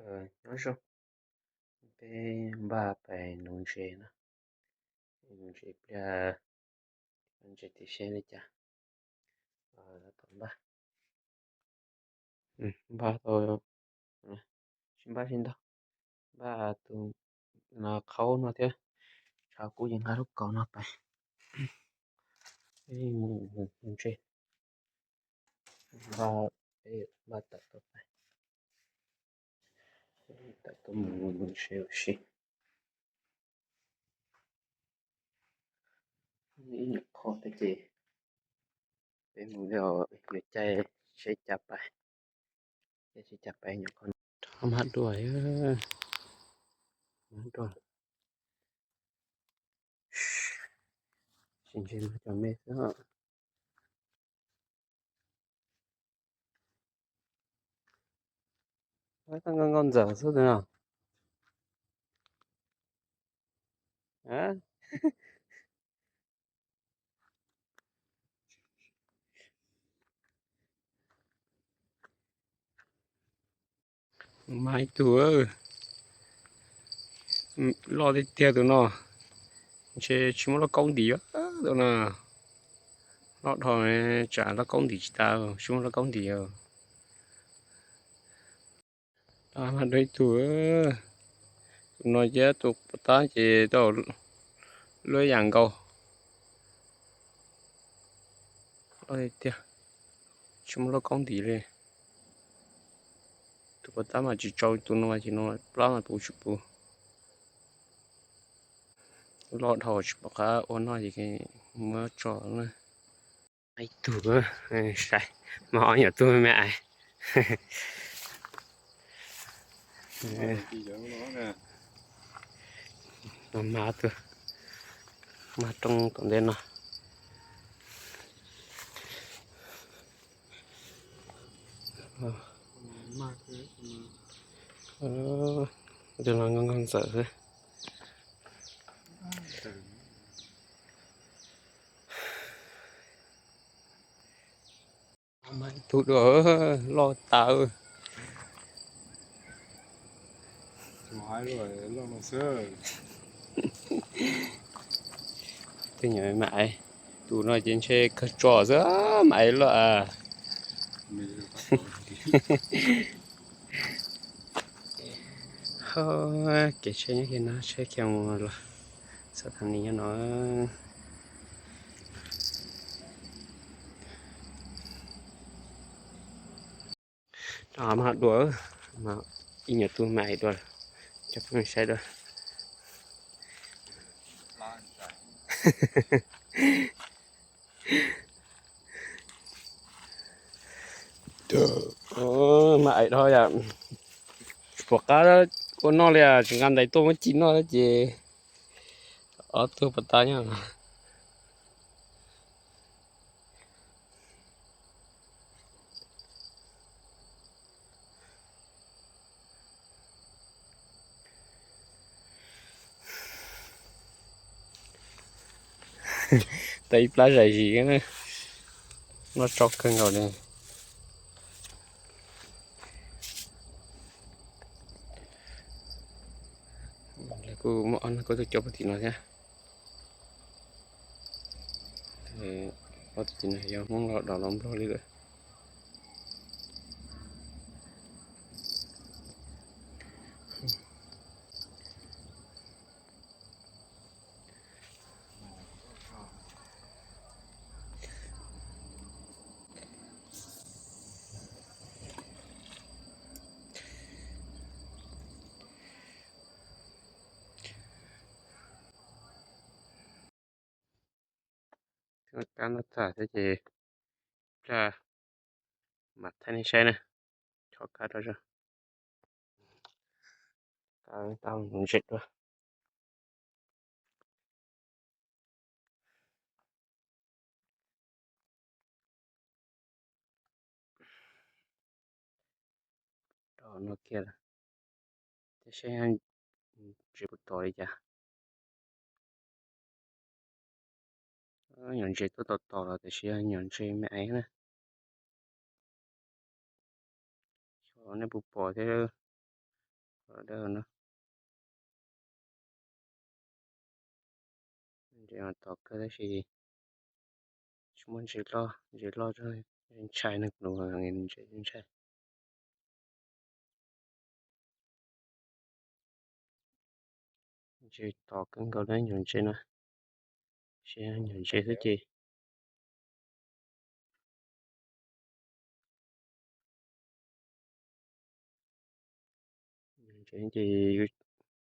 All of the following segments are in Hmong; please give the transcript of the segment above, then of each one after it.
Nyob zoo, peb npaj pais nuv ntses na, nuv ntses pliag, ntses tias seb li cas, tab tom npaj, npaj tau, tsis npaj sib ntau, npaj tus qhaub no thiab, tshav kub ces nqa lub kaus no pais, mus nuv ntses, npaj, npaj tawm tuaj pais, tawm tuaj mus nuv ntses ua si. Ib nyuam qho thiab ces peb mus yuav caij seb cas pais, caij seb cas pais nyuam qho. Rov mas dua, mas dua, tsis ntse mas cov me xwb. Tau nkauj nkauj ntxawm xwb tus no. Mas ib tug loj tiag tiag tus no, ntshe tsis muaj lauj kaub ntim tus no. Loj dhau tsam lauj kaub ntim tsis tas, tsis muaj lauj kaub ntim. Mas dua ib tug, tus no thiab tus pov tab ces tau luaj yam nkaus. Loj tiag tiag, tsis muaj lauj kaub ntim li. Tus pov tab mas tsis tsau, tus no ces no plab mas puv tsis puv. Loj dhau tsis pom qab ua noj ces muab tso na. Ib tug, saib mas ob nyuam tug me me ais. Mas tug, mas roob tom ntej no. Tus no nkauj nkauj ntxawm xwb. Tus dua loj tas. Tej nyuam me ais, tus no ces ntshe kawg tso xwb, me ais loj. Kev tsheb nyob kiag no, tsheb khiav mus los, xav tham nis nyob no. Mas dua, ib nyuam tug me ais dua, coj peb saib dua. Me ais dhau yam, tsis pom qab ua noj li, tsis nqa ntais tuaj muab ci noj ces ob tug pas tas nyob. Tau ib plab zais zis, noj tsau kawg nkaus li. Lawv kuj muaj ob tug coj puag tim no thiab. Ob tug tim no yog Hmoob los dom los Nplog li lawm. Kab noj tag thiab ces plag mam thaij nej saib na. Chov kab rau zog, kab tau ntses dua. Rau no kiag lawm, tab sis ntses puas tom li cas. Nyuam ntses tuaj tom tom los tiam sis yog nyuam ntses me aiv na. Xyov nej puas pom thiab. Dawb no. Ntses mas tom kawg tab sis tsis muaj ntses loj, ntses loj ntshai ne, kuv ntses ntshai. Ntses tom kawg nkaus li, nyuam ntses no, sis nyuam ntses xwb ces ces yus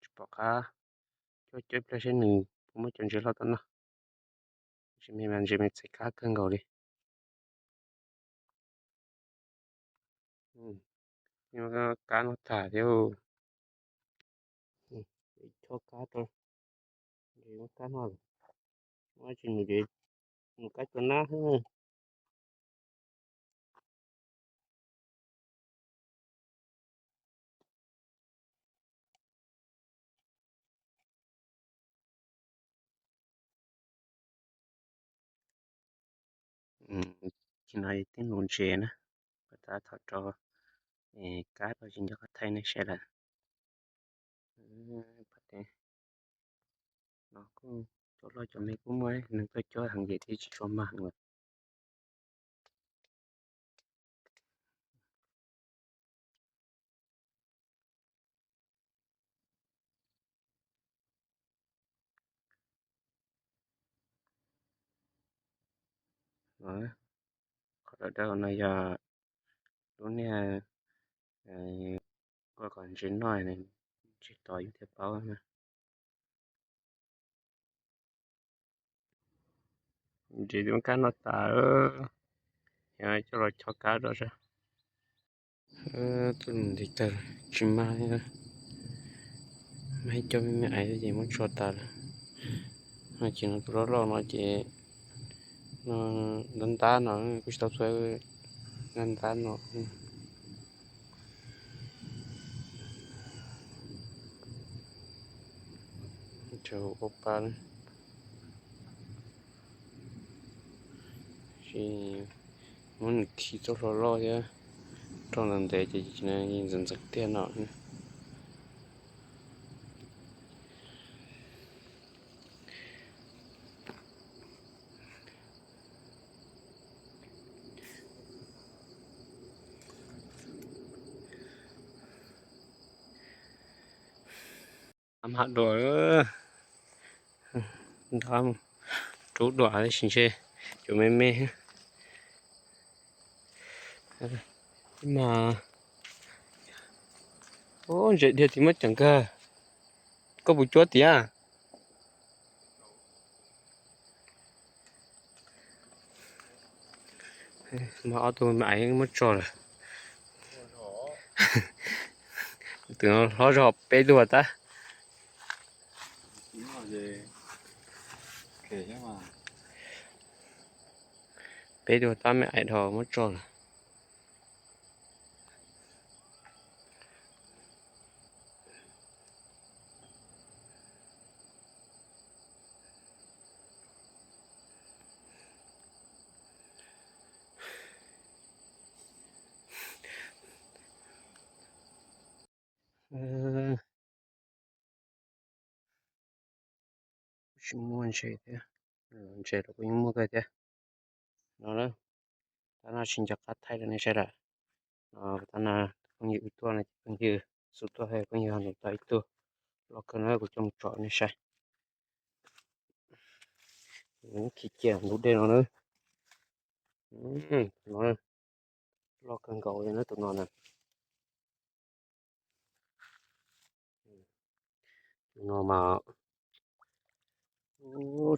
tsis pom qab coj coj ib pliag seb nws puas muaj cov ntses loj tom no. Ntses me mas ntses me txhais kab kawg nkaus li. Kab no tag thiab. Chob kab rau, ntses muab kab noj lawm. Muab tsis nws ces nws kab cua nab xwb. Ces no tib nus ntses na, tab tom rau kab rau tsis nco qab thaij nej saib lawm. No kuj cov loj cov me kuj muaj, nws tuaj cov heev ces thiaj tsis tshua mag lawm. Qhov dawb dawb no yog lub niag ua kom ntses noj, ntses tom yus thiaj paub na. Ntses muab kab noj tas, yog coj los chob kab rau saib. Tuaj nti tag tsis mag li. Mag ib co me me aiv ces muab tso tas lawm. Ces no tus loj loj no ces no ntab ntab no kuj tsis tau txhua, ntab ntab no. Tsaug ua pa, sis muab nws khi txoj hlua loj thiab rau ntawm ntev ces ntxeev ntxeev tiag no. Ntab dua, ntab rub dua tab sis ntshe cov me me mas. Ntses dhia tim muab ceev kawg. Koj puas cuab tiag? Mas ob tug me aiv muab tso lawm. Tus no hlob zog peb tug tag. Peb tug tab me aiv dhau muab tso lawm. Tsis muaj ntses thiab, ntses los kuj yeej muaj kawg thiab. No, tab no tsis nco qab thaij rau nej saib lawm. No tab no phooj ywg wb tuaj no ces phooj ywg xub tuaj thiab phooj ywg ho ntaus tau ib tug loj kawg no kuv coj mus tsom nej saib. Khi cia ntug dej no na. No loj kawg nkaus li na tus no na. Tus no mas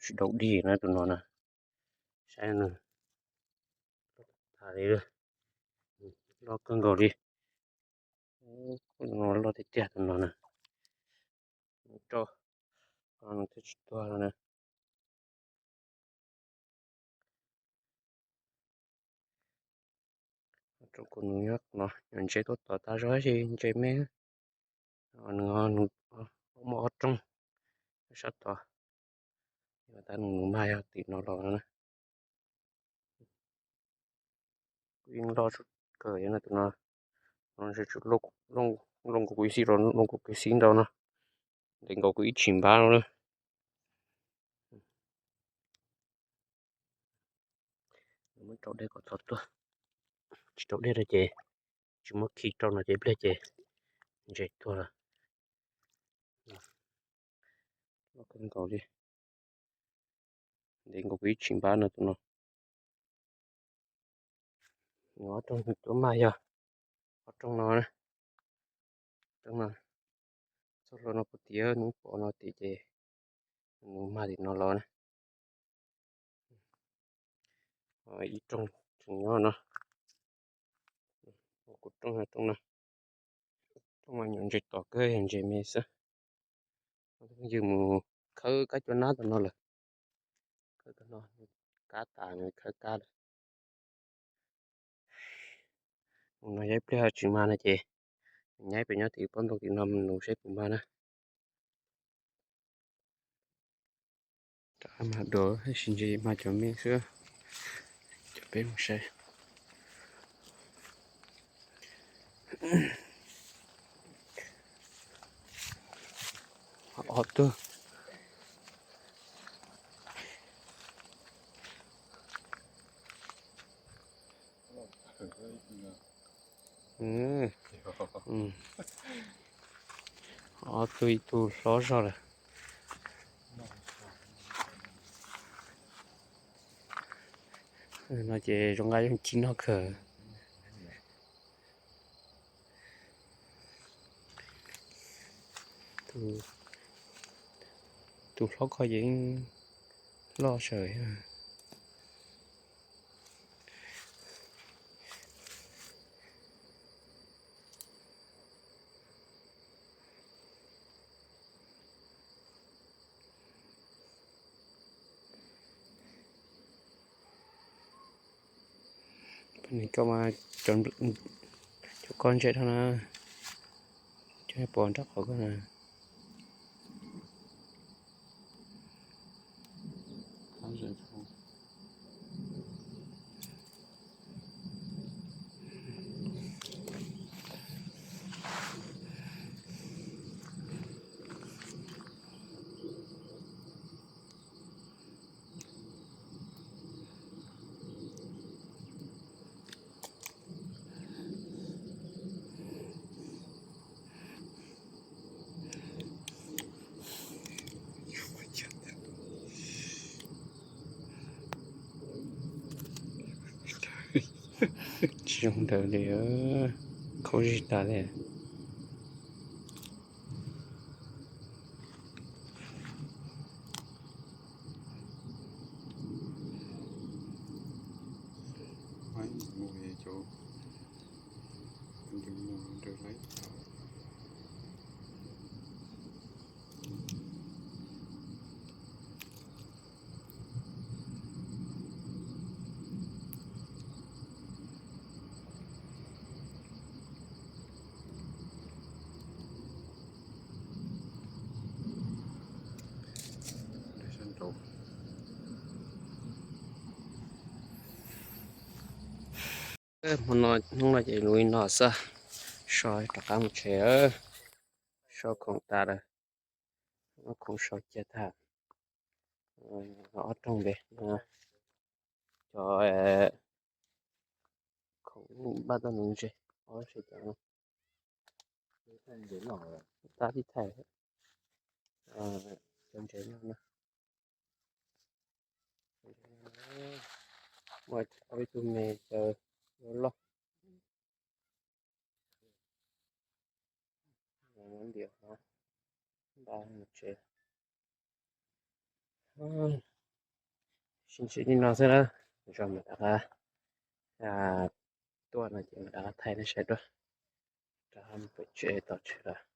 tsis daus dig na tus no na. Saib no, tham li loj kawg nkaus li. Tus no loj tiag tiag tus no na. Rau, no thiaj tsis tuag no na. Rau kuv nws nyob no, nyuam ntses tuaj tom tag zog tab sis ntses me. Nws, nws muaj ob rooj sab tod, tab nws mag yog tim no los no na. Kuj yeej loj kawg no tus no, no ntshe tsuas looj Nroo nkaus kuv ib xib rau, nroo nkaus kuv ib xib ntau no. Ntev nkaus kuv ib tshim npab no na. Muab rau dej kom txhob tuag. Tsis rau dej rau ces, tsis muab khi rau no ces ib pliag ces ntses tuag lawm. Loj kawg nkaus li. Ntev nkaus kuv ib tshim npab no tus no. Ob rooj cuab maj yog ob rooj no, rooj no, txoj hlua no puag tim nws pom no tim ces nws mag tim no los na. Ib rooj tseem nyob no, kuv rooj, rooj no, rooj mas nyuam ntses tom kawg, yog ntses me xwb. Yus mus khawb kab cua nab tom no lawm, khawb tom no, kab tas khawb kab lawm. Mus no yog ib pliag tsis mag no ces nyaib pem nyob tim pob ntoo tim no mus nus seb puas mag na. Rov qab mag dua, tab sis ntshe mag cov me xwb. Cov peb mus saib. Ob tug. Ob tug, ib tug hlob zog lawm. No ces zoo nqaij yooj yim noj kawg. Tus hlob ko yeej loj sav. Koj mas, cov koj ntse dhau na, cov pom nrab qhov koj na. Tsis zoo ntawd li, khaub zig tas li. Hmo no, hnub no ces lus li no xwb, so rov qab mus tsev. So khoom tas lawm, khoom so cia tag. Ob rooj npe, cov khoom npaj tau nuv ntses, ob sab cov no, tab tib thaij cov ntses no na. Muaj ob peb tug me cov loj loj. Ntiav npaj mus tsev. Sib ntsib li no xwb na, zog mam rov qab tuaj no ces mam rov qab thaij nej saib dua. Rov qab mus pem tsev tos tshav lawm.